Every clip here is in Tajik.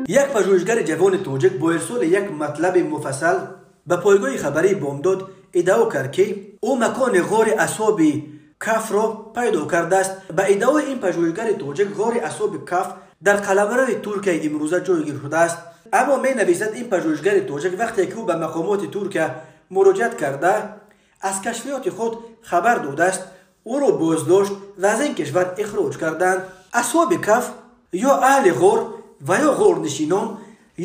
Як пажӯҳишгари ҷавони тоҷик бо ирсоли як матлаби муфассал ба пойгоҳи хабарии Бомдод иддао кард, ки ӯ макони ғори асҳоби Кафро пайдо кардааст. Ба иддаои ин пажӯҳишгари тоҷик, ғори асҳоби Каф дар қаламрави Туркияи имрӯза ҷойгир шудааст. Аммо менависад ин пажӯҳишгари тоҷик, вақте ки ӯ ба мақомоти Туркия муроҷиат карда аз кашфиёти худ хабар додааст, ӯро боздошт ва аз ин кишвар ихроҷ карданд. Асҳоби Каф ё аҳли ғор ва ё ғорнишинон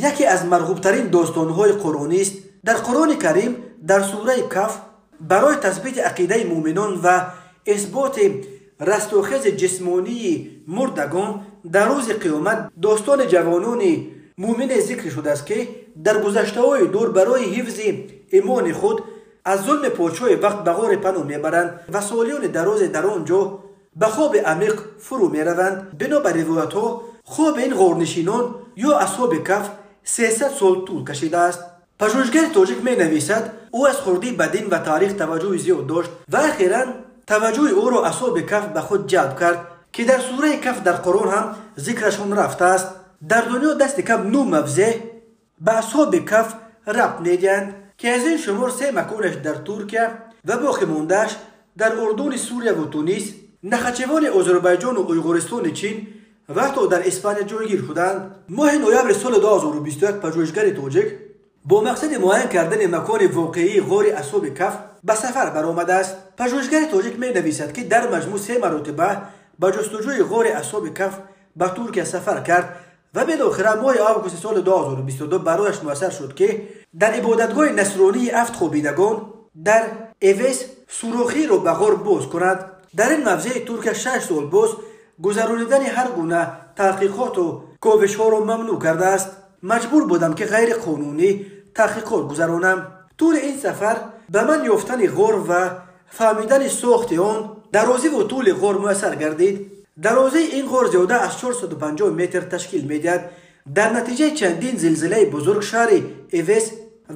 яке аз марғубтарин достонҳои қуръонист. Дар Қуръони Карим дар сураи Каф барои тасбити ақидаи муъминон ва исботи растохези ҷисмонии мурдагон дар рӯзи қиёмат достони ҷавонони муъмине зикр шудааст, ки дар гузаштаҳои дур барои ҳифзи имони худ аз зулми подшоҳи вақт ба ғори паноҳ мебаранд ва солиёни дарозе дар он ҷо ба хоби амиқ фурӯ мераванд. Бино ба ривоятҳо, хоби ин ғорнишинон ё асҳоби Каф 300 сол тӯл кашидааст. Пажӯҳишгари тоҷик менависад, ӯ аз хурдӣ ба дин ва таърих таваҷҷӯҳи зиёд дошт ва ахиран таваҷҷӯҳи ӯро асҳоби Каф ба худ ҷалб кард, ки дар сураи Каф дар Қуръон ҳам зикрашон рафтааст. Дар дунё дасти кам 9 мавзеъ ба асҳоби Каф рабт медиҳанд, ки аз ин шумор 3 маконаш дар Туркия ва боқӣ мондааш дар Урдуни Сурия ва Тунис, Нахачевони Озарбойҷону Уйғуристони Чин ва ҳатто дар Испания ҷойгир шуданд. Моҳи ноябри соли 2021 пажӯҳишгари тоҷик бо мақсади муайян кардани макони воқеии ғори асҳоби Каф ба сафар баромадааст. Пажӯҳишгари тоҷик менависад, ки дар маҷмӯъ 3 маротиба ба ҷустуҷӯи ғори асҳоби Каф ба Туркия сафар кард ва билохира моҳи августи соли 2022 барояш муяссар шуд, ки дар ибодатгоҳи насронии афт хобидагон дар Эвес сурохиро ба ғор боз кунад. Дар ин мавзеи Туркия 6 сол боз гузаронидани ҳар гуна таҳқиқоту ковишҳоро мамнӯъ кардааст. Маҷбур будам, ки ғайриқонунӣ таҳқиқот гузаронам. Тӯли ин сафар ба ман ёфтани ғор ва фаҳмидани сохти он, дарозиву тӯли ғор муяссар гардид. Дарозии ин ғор зиёда аз 450 метр ташкил медиҳад. Дар натиҷаи чандин зилзилаи бузург шаҳри Эвес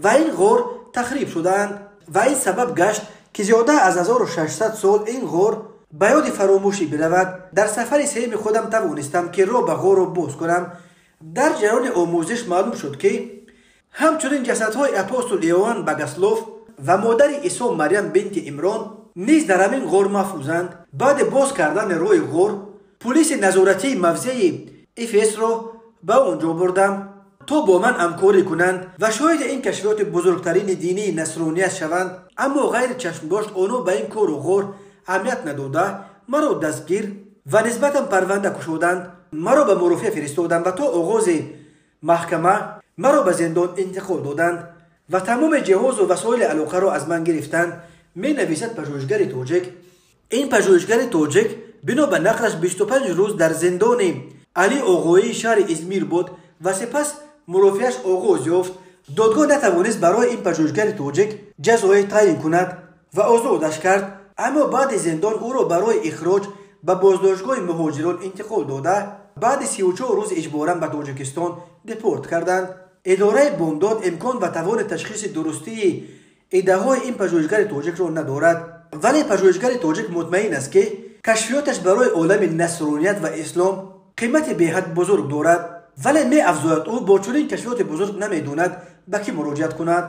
ва ин ғор тахриб шудаанд ва ин сабаб гашт, ки зиёда аз 1600 сол ин ғор ба ёди фаромӯшӣ биравад. Дар сафари сеюми худам тавонистам, ки роҳ ба ғорро боз кунам. Дар ҷараёни омӯзиш маълум шуд, ки ҳамчунин ҷасадҳои апостол Иоанн Богослов ва модари Исо Марьям бинти Имрон низ дар ҳамин ғор маҳфузанд. Баъди боз кардани роҳи ғор, пулиси назоратии мавзеи Эфесро ба он ҷо бурдам, то бо ман ҳамкорӣ кунанд ва шоҳиди ин кашфиёти бузургтарини динии насроният шаванд. Аммо ғайри чашмдошт онҳо ба ин кору ғор аҳамият надода, маро дастгир ва нисбатан парванда кушоданд. Маро ба мурофиа фиристоданд ва то оғози маҳкама маро ба зиндон интиқол доданд ва тамоми ҷиҳозу васоили алоқаро аз ман гирифтанд, менависад пажӯҳишгари тоҷик. Ин пажӯҳишгари тоҷик бино ба нақлаш 25 рӯз дар зиндони Али Оғоии шаҳри Измир буд ва сипас мурофиааш оғоз ёфт. Додгоҳ натавонист барои ин пажӯҳишгари тоҷик ҷазое таъин кунад ва озодаш кард, аммо баъди зиндон ӯро барои ихроҷ ба боздоштгоҳи муҳоҷирон интиқол дода, баъди 34 рӯз иҷборан ба Тоҷикистон депорт карданд. Идораи Бомдод имкон ва тавони ташхиси дурустии иддаҳои ин пажӯҳишгари тоҷикро надорад, вале пажӯҳишгари тоҷик мутмаин аст, ки кашфиёташ барои олами насроният ва ислом қимати беҳад бузург дорад. Вале меафзояд, ӯ бо чунин кашфиёти бузург намедонад ба кӣ муроҷиат кунад.